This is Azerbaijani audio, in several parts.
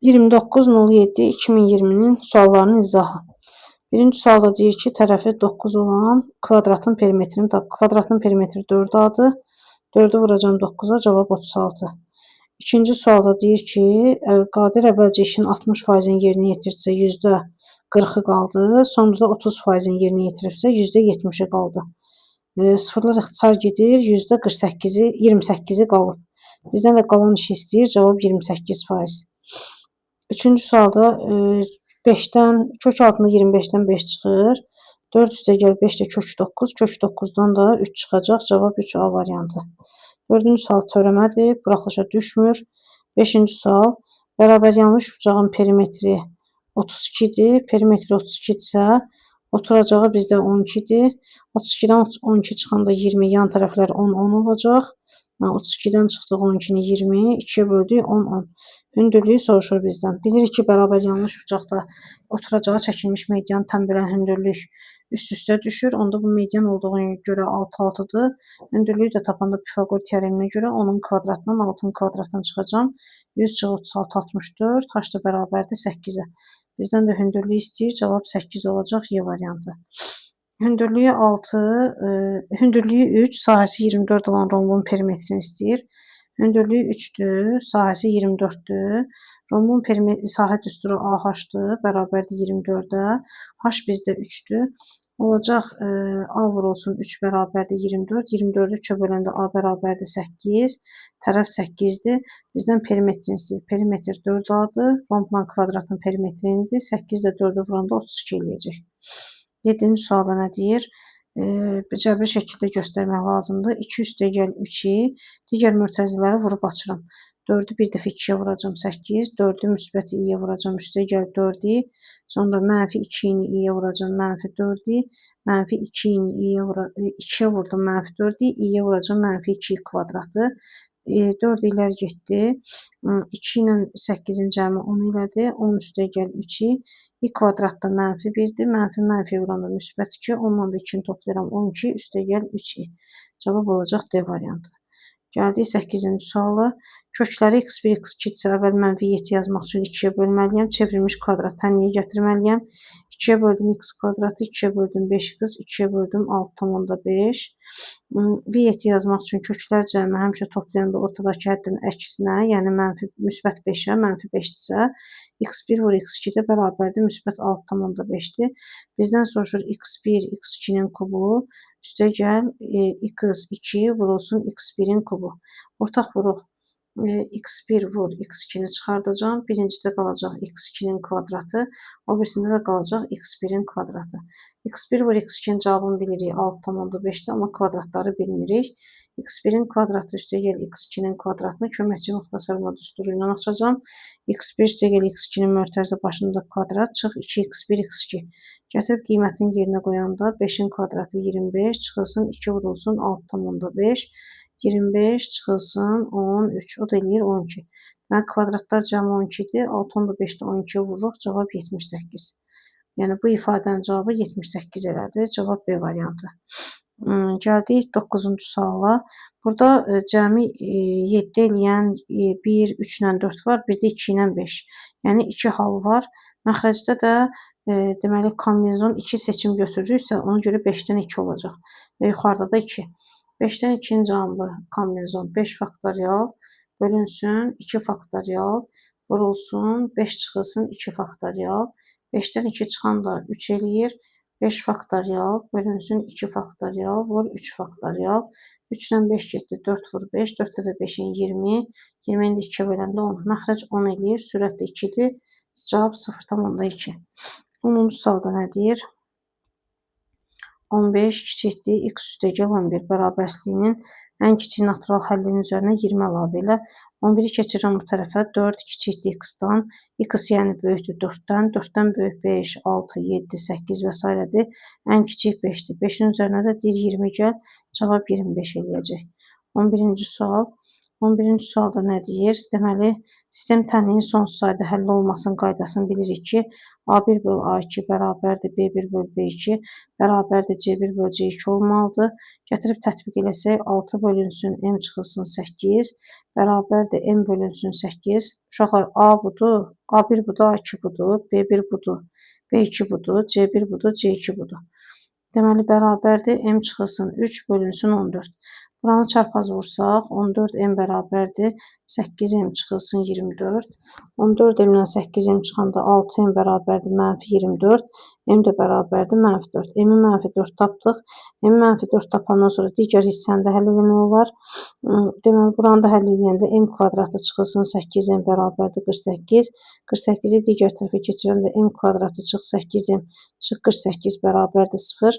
29.07.2020-nin suallarının izahı. Birinci sualda deyir ki, tərəfi 9 olan kvadratın perimetrini tap. Kvadratın perimetri 4A-dır. 4-ü vuracağam 9-a, cavab 36. İkinci sualda deyir ki, Qadir əvvəlcə işin 60%-ni yerinə yetirsə %40-ı qaldı. Sonra da 30%-ni yerinə yetiribsə %70-i qaldı. Sıfırlar ixtisar gedir, %48-i, 28-i qalıb. Bizdən də qalan işi istəyir, cavab 28%. Üçüncü sualda 5-dən, kök altında 25-dən 5 çıxır. 4 üstəgəl 5 də kök 9, kök 9-dan da 3 çıxacaq. Cavab 3A variantı. Dördüncü sual törəmədir, buraxılışa düşmür. Beşinci sual, bərabər yanlı üçbucağın perimetri 32-dir. Perimetri 32-dirsə, oturacağı bizdə 12-dir. 32-dən 12 çıxanda 20, yan tərəflər 10, 10 olacaq. 32-dən çıxdıq 12-ni 20, 2-yə böldük 10, 10. Hündürlüyü soruşur bizdən. Bilirik ki, bərabər yanlı üçbucaqda oturacağı çəkilmiş median tən bölən hündürlük üst-üstə düşür. Onda bu median olduğuna görə 6, 6-dır. Hündürlüyü də tapanda Pifaqor teoreminə görə 10-un kvadratından 6-nın kvadratına çıxacağam. 100 çıx 36, 64, h da bərabərdir 8-ə. Bizdən də hündürlüyü istəyir. Cavab 8 olacaq, Y variantı. Hündürlüyü 6, hündürlüyü 3, sahəsi 24 olan rombun perimetrini istəyir. Hündürlüyü 3-dür, sahəsi 24-dür. Rombun sahə düsturu AH-dır, bərabərdir 24-ə. H bizdə 3-dür. Olacaq A vurulsun 3 bərabərdir 24. 24-ü 3-ə böləndə A bərabərdir 8. Tərəf 8-dir. Bizdən perimetrini istəyir. Perimetr 4A-dır. Rombla kvadratın perimetrinidir. 8 də 4-ü vuranda 32 eləyəcək. 7-ci sualda nə deyir? Cəbri şəkildə göstərmək lazımdır. 2 üstəgəl 3-i digər mötərizələri vurub açıram. 4-ü bir dəfə 2-yə vuracam 8, 4-ü müsbət i-yə vuracam üstəgəl 4-i, sonra mənfi 2-ni i-yə vuracam mənfi 4-i, mənfi 2-ni i-yə 2-yə vurdum mənfi 4-i, i-yə vuracam mənfi 2 kvadratı. 4 ilər getdi. 2 ilə 8-in cəmi 10 elədi. 10 üstəgəl 3-i. I kvadratda mənfi 1-dir. Mənfi mənfi vuranda müsbət 2. 10-dan da 2-ni toplayıram 12. Üstəgəl 3-i. Cavab olacaq D variantı. Gəldik 8-ci suala. Kökləri x1, x2 isə əvvəl mənfi 7 yazmaq üçün 2-yə bölməliyəm. Çevrilmiş kvadrat tənliyə gətirməliyəm. 2-yə böldüm x kvadratı, 2-yə böldüm 5x, 2-yə böldüm 6,5. V7 yazmaq üçün köklər cəmi həmişə toplayanda ortadakı həddin əksinə, yəni mənfi müsbət 5-ə, mənfi 5-dirsə, x1 vur x2 də bərabərdir müsbət 6,5-dir. Bizdən soruşur x1, x2-nin kubu, üstəgəl x2 vurulsun x1-in kubu. Ortaq vuruq x1 vur x2-ni çıxardacağam. Birincidə qalacaq x2-nin kvadratı, o birisində də qalacaq x1-in kvadratı. x1 vur x2-nin cavabını bilirik 6,5-dir, amma kvadratları bilmirik. x1-in kvadratı üstəgəl x2-nin kvadratını köməkçi müxtəsər düsturu ilə açacağam. x1 üstəgəl x2-nin mötərizə başında kvadrat çıx 2x1 x2. Gətirib qiymətini yerinə qoyanda 5-in kvadratı 25 çıxılsın 2 vurulsun 6,5. 25 çıxılsın 13, o da eləyir 12. Deməli, kvadratlar cəmi 12-dir. 6,5-də 12-yə vururuq, cavab 78. Yəni, bu ifadənin cavabı 78 elədi. Cavab B variantı. Gəldik 9-cu suala. Burada cəmi 7 eləyən 1, 3 ilə 4 var, bir də 2 ilə 5. Yəni, 2 hal var. Məxrəcdə də deməli, kombinezon 2 seçim götürürüksə, ona görə 5-dən 2 olacaq. Və yuxarıda da 2. 5-dən 2-ni cavabı kombinezon 5 faktorial bölünsün 2 faktorial vurulsun 5 çıxılsın 2 faktorial. 5-dən 2 çıxanda 3 eləyir. 5 faktorial bölünsün 2 faktorial vur 3 faktorial. 3-dən 5 getdi 4 vur 5. 4 dəfə 5-in 20. 20-ni də 2-yə böləndə 10. Məxrəc 10 eləyir. Sürət də 2-dir. Cavab 0,2. 10-cu sualda nə deyir? 15 kiçikdir x üstəgəl 11 bərabərsizliyinin ən kiçik natural həllinin üzərinə 20 əlavə elə. 11-i keçirirəm bu tərəfə. 4 kiçikdir x-dan. X yəni böyükdür 4-dən. 4-dən böyük 5, 6, 7, 8 və s. Ən kiçik 5-dir. 5-in üzərinə də deyir 20 gəl. Cavab 25 eləyəcək. 11-ci sual. 11-ci sualda nə deyir? Deməli, sistem tənliyin sonsuz sayda həll olmasının qaydasını bilirik ki, A1 böl A2 bərabərdir B1 böl B2 bərabərdir C1 böl C2 olmalıdır. Gətirib tətbiq eləsək, 6 bölünsün M çıxılsın 8 bərabərdir M bölünsün 8. Uşaqlar, A budur, A1 budur, A2 budur, B1 budur, B2 budur, C1 budur, C2 budur. Deməli, bərabərdir M çıxılsın 3 bölünsün 14. Buranı çarpaz vursaq, 14M bərabərdir 8M çıxılsın 24. 14M-lə 8M çıxanda 6M bərabərdir mənfi 24. M də bərabərdir mənfi 4. M-i mənfi 4 tapdıq. M-i mənfi 4 tapandan sonra digər hissəni də həll eləmək olar. Deməli, buranı da həll eləyəndə M kvadratı çıxılsın 8M bərabərdir 48. 48-i digər tərəfə keçirəndə M kvadratı çıx 8M çıx 48 bərabərdir 0.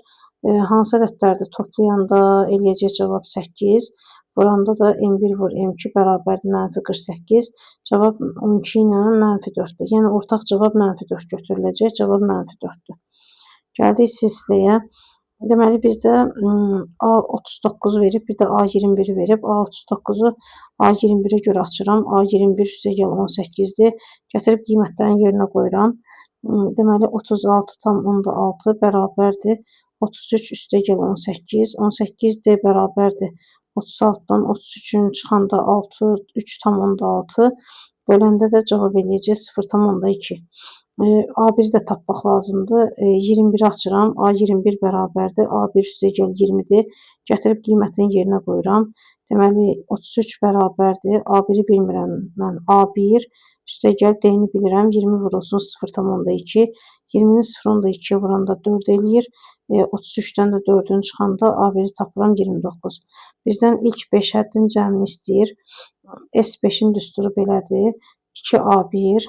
Hansı ədədlərdir? Toplayanda eləyəcək cavab 8. Vuranda da M1 vur M2 bərabərdir mənfi 48. Cavab 12 ilə mənfi 4-dür. Yəni, ortaq cavab mənfi 4 götürüləcək. Cavab mənfi 4-dür. Gəldik silsiləyə. Deməli, bizdə A39 verib, bir də A21 verib. A39-u A21-ə görə açıram. A21 üstə gəl 18-dir. Gətirib qiymətlərin yerinə qoyuram. Deməli, 36,6 bərabərdir 33 üstə gəl 18. 18D bərabərdir 36-dan 33-ün çıxanda 6, 3,6 böləndə də cavab eləyəcək 0,2. A1-i də tapmaq lazımdır. 21-i açıram. A21 bərabərdir. A1 üstə gəl 20-dir. Gətirib qiymətinin yerinə qoyuram. Deməli, 33 bərabərdir. A1-i bilmirəm mən. A1 üstə gəl D-ni bilirəm. 20 vurulsun 0,2. 20-ni 0,2-yə vuranda 4 eləyir. 33-dən də 4-ün çıxanda A1-i tapıram 29. Bizdən ilk 5 həddin cəmini istəyir. S5-in düsturu belədir. 2A1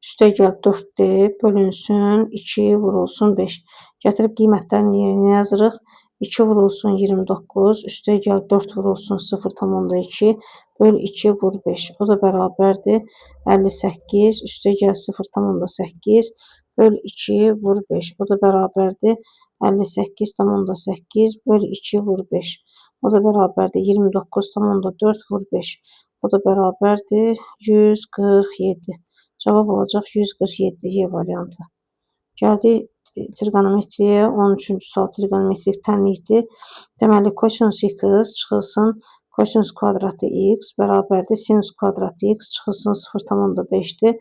üstə gəl 4D bölünsün 2 vurulsun 5. Gətirib qiymətlərin yerinə yazırıq. 2 vurulsun 29, üstə gəl 4 vurulsun 0,2, böl 2 vur 5. O da bərabərdir 58, üstə gəl 0,8, böl 2 vur 5. O da bərabərdir 58,8, böl 2 vur 5. O da bərabərdir 29,4 vur 5. O da bərabərdir 147. Cavab olacaq 147 Y variantı. Gəldik trigonometriyaya. 13-cü sual trigonometrik tənlikdir. Deməli, kosinus x çıxılsın kosinus kvadratı x bərabərdir sinus kvadratı x çıxılsın 0,5-dir.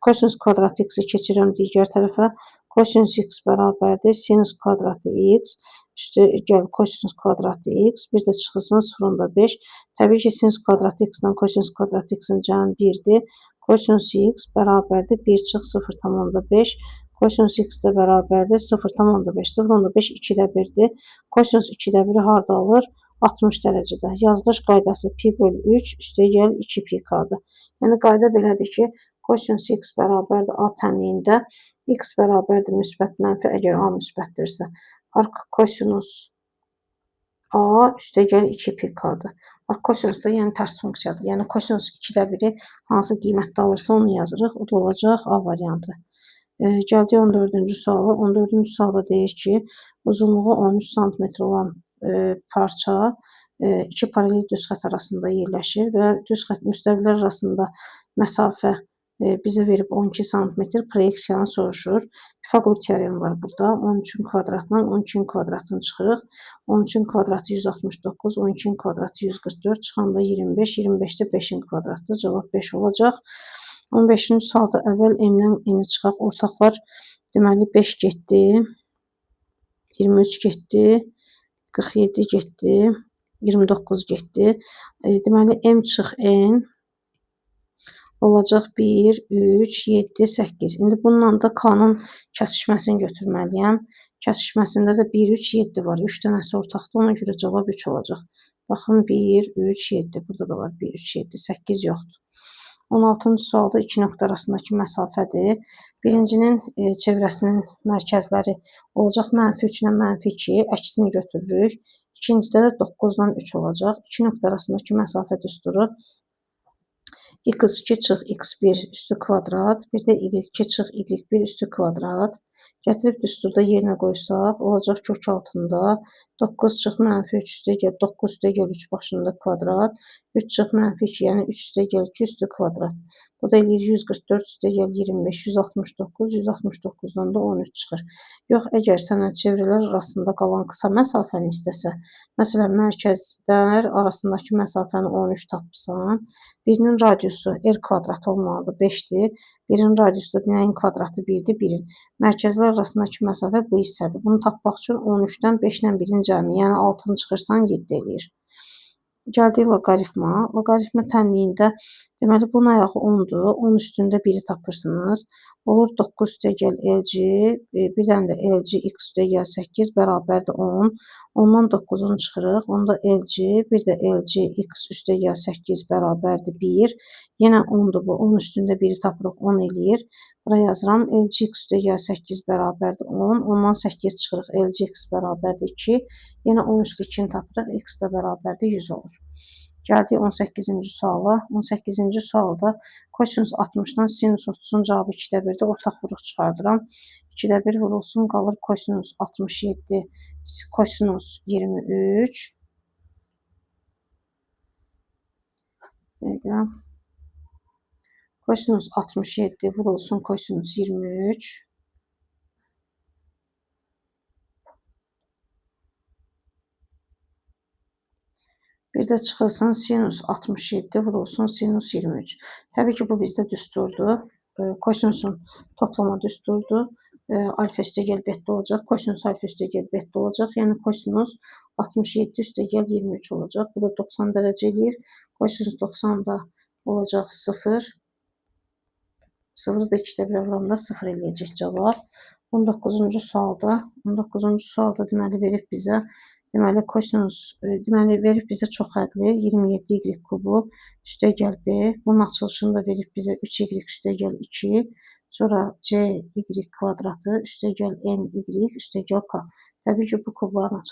Kosinus kvadratı x-i keçirəm digər tərəfə. Kosinus x bərabərdir sinus kvadratı x üstə gəl kosinus kvadratı x bir də çıxılsın 0,5. Təbii ki, sinus kvadratı x ilə kosinus kvadratı x-in cəmi 1-dir. Kosinus x bərabərdir 1 çıx 0,5. Kosinus x də bərabərdir 0,5. 0,5 2-də 1-dir. Kosinus 2-də 1-i harda alır? 60 dərəcədə. Yazılış qaydası pi böl 3 üstə gəl 2 pi k-dır. Yəni, qayda belədir ki, kosinus x bərabərdir a tənliyində, x bərabərdir müsbət mənfi əgər a müsbətdirsə. Ark kosinus a üstə gəl 2 pi k-dır. Ark kosinus da yəni tərs funksiyadır. Yəni, kosinus 2-də 1-i hansı qiymətdə alırsa onu yazırıq. O da olacaq A variantı. Gəldik 14-cü suala. 14-cü sualda deyir ki, uzunluğu 13 sm olan parça iki paralel düz xətt arasında yerləşir və düz xətt müstəvilər arasında məsafə bizə verib 12 sm proyeksiyanı soruşur. Pifaqor teoremi var burada. 13-ün kvadratından 12-nin kvadratını çıxırıq. 13-ün kvadratı 169, 12-nin kvadratı 144, çıxanda 25, 25-də 5-in kvadratıdır. Cavab 5 olacaq. 15-ci sualda əvvəl M-dən N-i çıxaq. Ortaqlar deməli 5 getdi, 23 getdi, 47 getdi, 29 getdi. Deməli M çıx N olacaq 1, 3, 7, 8. İndi bununla da K-nın kəsişməsini götürməliyəm. Kəsişməsində də 1, 3, 7 var. 3 dənəsi ortaqdır, ona görə cavab 3 olacaq. Baxın 1, 3, 7. Burada da var 1, 3, 7. 8 yoxdur. 16-cı sualda iki nöqtə arasındakı məsafədir. Birincinin çevrəsinin mərkəzləri olacaq mənfi 3 ilə mənfi 2, əksini götürürük. İkincidə də 9 ilə 3 olacaq. İki nöqtə arasındakı məsafə düsturu x2 çıx x1 üstü kvadrat, bir də y2 çıx y1 üstü kvadrat. Gətirib düsturda yerinə qoysaq, olacaq kök altında 9 çıx mənfi 3 üstəgəl 9 üstəgəl 3 başında kvadrat, 3 çıx mənfi 2, yəni 3 üstəgəl 2 üstü kvadrat. Bu da eləyir 144 üstəgəl 25, 169, 169-dan da 13 çıxır. Yox, əgər sənə çevrələr arasında qalan qısa məsafəni istəsə, məsələn, mərkəzlər arasındakı məsafəni 13 tapsan, birinin radiusu r kvadratı olmalıdır, 5-dir, birinin radiusu da nəyin kvadratı 1-dir, 1-in. Mərkəzlər arasındakı məsafə bu hissədir. Bunu tapmaq üçün 13-dən 5 ilə 1-in cəmi, yəni 6-nı çıxırsan 7 eləyir. Gəldik loqaritma. Loqaritma tənliyində, deməli, bunun ayağı 10-dur. 10 üstündə 1-i tapırsınız. Olur 9 üstəgəl LG, bir dənə də LG x üstəgəl 8 bərabərdir 10. 10-dan 9-unu çıxırıq. Onda LG, bir də LG x üstəgəl 8 bərabərdir 1. Yenə 10-dur bu. 10 üstündə 1-i tapırıq, 10 eləyir. Bura yazıram. LG x üstəgəl 8 bərabərdir 10. 10-dan 8 çıxırıq. LG x bərabərdir 2. Yenə 10 üstü 2-ni tapırıq. X də bərabərdir 100 olur. Gəldik 18-ci suala. 18-ci sualda kosinus 60-dan sinus 30-un cavabı 2-də 1-dir. Ortaq vuruq çıxardıram. 2-də 1 vurulsun, qalır kosinus 67, kosinus 23. Dəqiqə. Kosinus 67 vurulsun, kosinus 23. Bir də çıxılsın sinus 67 vurulsun sinus 23. Təbii ki, bu bizdə düsturdur. Kosinusun toplama düsturdur. Alfa üstəgəl beta olacaq. Kosinus alfa üstəgəl beta olacaq. Yəni kosinus 67 üstəgəl 23 olacaq. Bu da 90 dərəcə eləyir. Kosinus 90 da olacaq 0. 0-ı da 2-də 1 vuranda 0 eləyəcək cavab. 19-cu sualda, 19-cu sualda deməli verib bizə deməli kosinus, deməli verib bizə çox hədli 27y kubu üstəgəl b. Bunun açılışını da verib bizə 3y üstəgəl 2, sonra c y kvadratı üstəgəl n y üstəgəl k. Təbii ki, bu kubların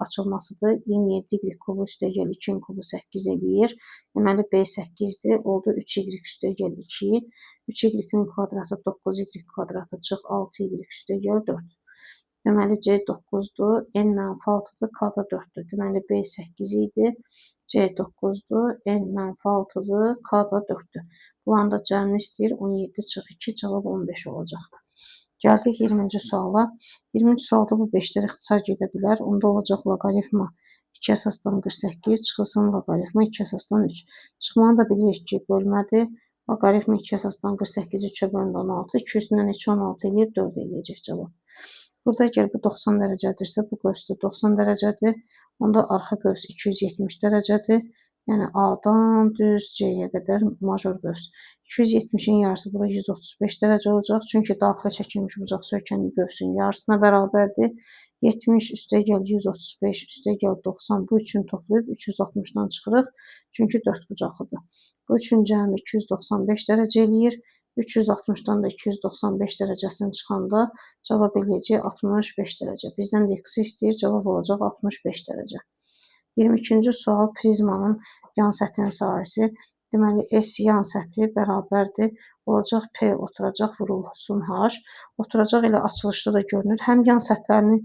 açılmasıdır. 27y kubu üstəgəl 2-nin kubu 8 eləyir. Deməli b 8-dir. Oldu 3y üstəgəl 2. 3y-in kvadratı 9y kvadratı çıx 6y üstəgəl 4. Deməli, C 9-dur, N mənfi 6-dır, K da 4-dür. Deməli, B 8 idi, C 9-dur, N mənfi 6-dır, K da 4-dür. Bunların da cəmini istəyir, 17 çıx 2, cavab 15 olacaq. Gəldik 20-ci suala. 20-ci sualda bu 5-lər ixtisar gedə bilər. Onda olacaq loqaritma 2 əsasdan 48, çıxılsın loqaritma 2 əsasdan 3. Çıxmanı da bilirik ki, bölmədir. Loqaritma 2 əsasdan 48-i 3-ə bölündü 16, 2 üstündən 2 16 eləyir, 4 eləyəcək cavab. Burada əgər bu 90 dərəcədirsə, bu qövs də 90 dərəcədir. Onda arxa qövs 270 dərəcədir. Yəni A-dan düz C-yə qədər major qövs. 270-in yarısı bura 135 dərəcə olacaq. Çünki daxilə çəkilmiş bucaq söykənli qövsün yarısına bərabərdir. 70 üstəgəl 135 üstəgəl 90 bu üçünü toplayıb 360-dan çıxırıq. Çünki 4 bucaqlıdır. Bu üçün cəmi 295 dərəcə eləyir. 360-dan da 295 dərəcəsini çıxanda cavab eləyəcək 65 dərəcə. Bizdən də x-i istəyir, cavab olacaq 65 dərəcə. 22-ci sual prizmanın yan səthinin sahəsi. Deməli, S yan səthi bərabərdir. Olacaq P oturacaq vurulsun H. Oturacaq elə açılışda da görünür. Həm yan səthlərini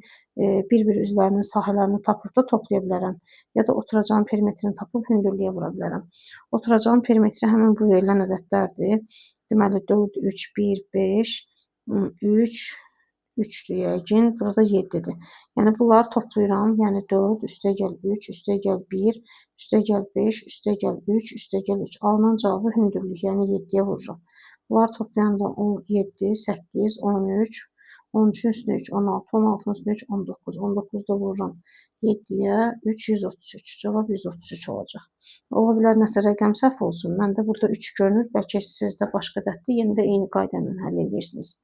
bir-bir üzlərinin sahələrini tapıb da toplaya bilərəm. Ya da oturacağın perimetrini tapıb hündürlüyə vura bilərəm. Oturacağın perimetri həmin bu verilən ədədlərdir. Deməli, 4, 3, 1, 5, 3, 3-dür yəqin. Burada 7-dir. Yəni, bunları toplayıram. Yəni, 4, üstəgəl 3, üstəgəl 1, üstəgəl 5, üstəgəl 3, üstəgəl 3. Alınan cavabı hündürlük, yəni 7-yə vururam. Bunları toplayanda 17, 8, 13, 13-ün üstünə 3, 16, 16-nın üstünə 3, 19. 19 da vururam 7-yə, 3, 133. Cavab 133 olacaq. Ola bilər nəsə rəqəm səhv olsun. Məndə burada 3 görünür. Bəlkə sizdə başqa ədəddir. Yenə də eyni qayda ilə həll edirsiniz.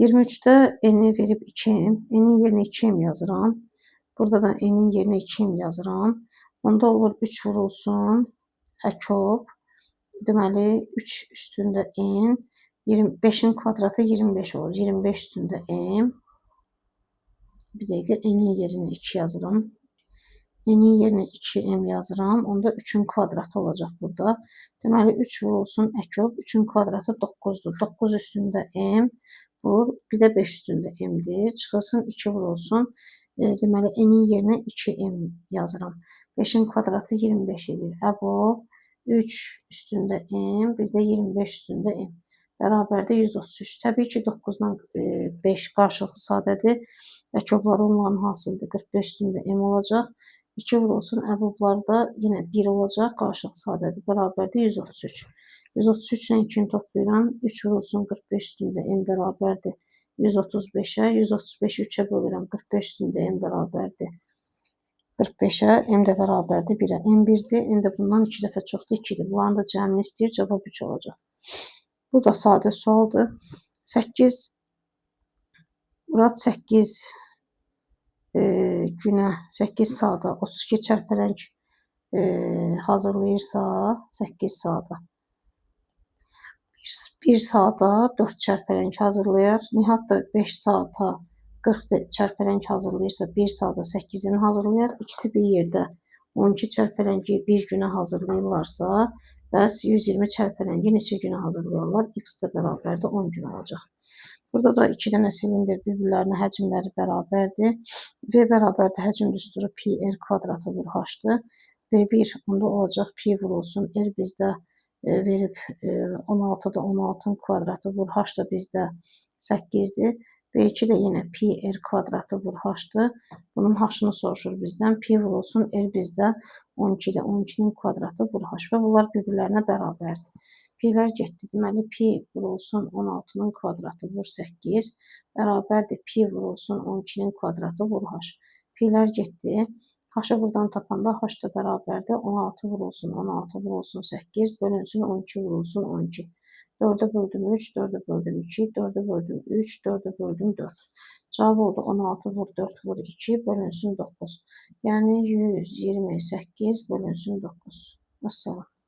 23-də n-i verib 2m. N-in yerinə 2m yazıram. Burada da n-in yerinə 2m yazıram. Onda olur 3 vurulsun. Əkob. Deməli, 3 üstündə n. 5-in kvadratı 25 olur. 25 üstündə m. Bir dəqiqə n-in yerinə 2 yazıram. N-in yerinə 2m yazıram. Onda 3-ün kvadratı olacaq burada. Deməli, 3 vurulsun əkob. 3-ün kvadratı 9-dur. 9 üstündə m. Vur, bir də 5 üstündə m-dir. Çıxılsın 2 vurulsun. Deməli, n-in yerinə 2m yazıram. 5-in kvadratı 25 edir. Əbob 3 üstündə m, bir də 25 üstündə m. Bərabərdir 133. Təbii ki, 9-dan 5 qarşılıqlı sadədir. Əkobları onların hasilidir. 45 üstündə m olacaq. 2 vurulsun, əbobları da yenə 1 olacaq. Qarşılıqlı sadədir. Bərabərdir 133. 133 ilə 2-ni toplayıram. 3 vurulsun, 45 üstündə m bərabərdir 135-ə. 135-i 3-ə bölürəm. 45 üstündə m bərabərdir 45-ə, m də bərabərdir 1-ə. M 1-dir, n də bundan 2 dəfə çoxdur, 2-dir. Bunların da cəmini istəyir, cavab 3 olacaq. Bu da sadə sualdır. 8, Murad 8 günə, 8 saata 32 çərpələng hazırlayırsa, 8 saata. 1 saata 4 çərpələng hazırlayar. Nihat da 5 saata 40 çərpələng hazırlayırsa, 1 saata 8-ini hazırlayar. İkisi bir yerdə 12 çərpələngi bir günə hazırlayırlarsa, bəs 120 çərpələngi neçə günə hazırlayarlar? X də bərabərdir 10 gün olacaq. Burada da 2 dənə silindir bir-birlərinə həcmləri bərabərdir. V bərabərdir həcm düsturu pi r kvadratı vur h-dır. V1 onda olacaq pi vurulsun. R bizdə verib 16-da 16-nın kvadratı vur h da bizdə 8-dir. V2 də yenə pi r kvadratı vur h-dır. Bunun h-ını soruşur bizdən. Pi vurulsun, r bizdə 12-də 12-nin kvadratı vur h və bunlar bir-birlərinə bərabərdir. Pilər getdi. Deməli, pi vurulsun 16-nın kvadratı vur 8 bərabərdir pi vurulsun 12-nin kvadratı vur h. Pilər getdi. H-ı buradan tapanda h da bərabərdir. 16 vurulsun 16 vurulsun 8 bölünsün 12 vurulsun 12. 4'e böldüm 3, 4'e böldüm 2, 4'e böldüm 3, 4'e böldüm 4. Cavab oldu 16 vur 4 vur 2 bölünsün 9. Yəni 128 bölünsün 9. Vəssalam.